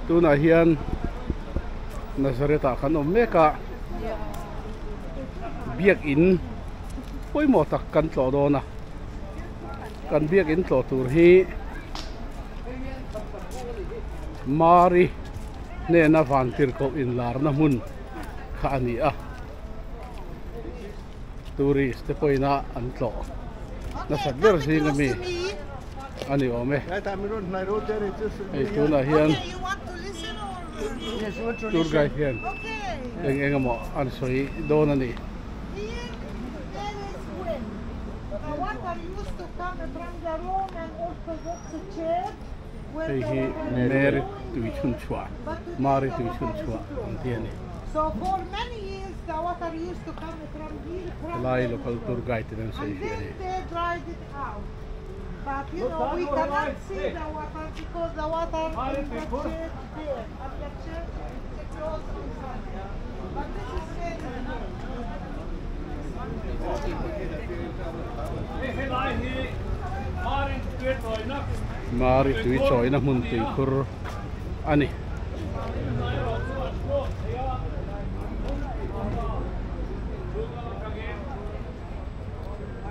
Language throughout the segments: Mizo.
Tunah hian Nazareth ah kan awm mek a, biakin pawimawh tak kan tlawh dawn a, kan biakin tlawh tur hi Mari hnena vantirhkoh inlarna hmun kha a ni a. Tourist te pawhin a an tlawh nasat ber zing ami a ni awm e. Hei tunah hian tour guide hian eng eng emaw an sawi dawn a ni. Hei hi Mary tui chhun chhuah Mary tui chhun chhuah ang ti a ni. Helai local tour guide ten an sawi fiah a ni. Mari tui chawina hmun tuikhur a ni.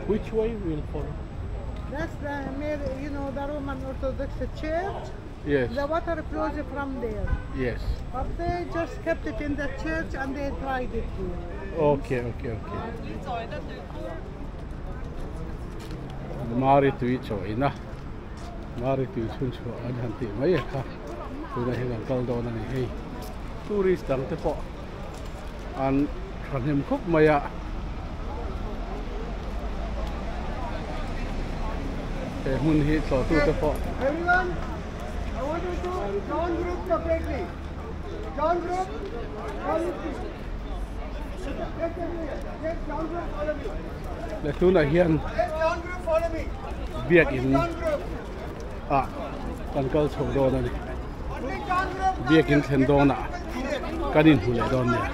Which way will follow? That's the Mary, you know, the Roman Orthodox Church. Yes. The water flows from there. Yes. But they just kept it in the church and they dried it here. Okay, okay, okay. Mari tui chawina Mari tui chhun chhuah an han tih mai kha tunah hian an kal dawn a ni hei tourist dang te pawh an thahnem khawp mai a he hmun hi tlawhtu te pawh Everyone, I want you to join group separately. Join group, join group. Join group, follow me. Leh tunah hian Join group, follow me. biakin Join group. ah kan kal chho dawn a ni Only join group. biakin thlen dawnah kan inhmu leh dawn nia.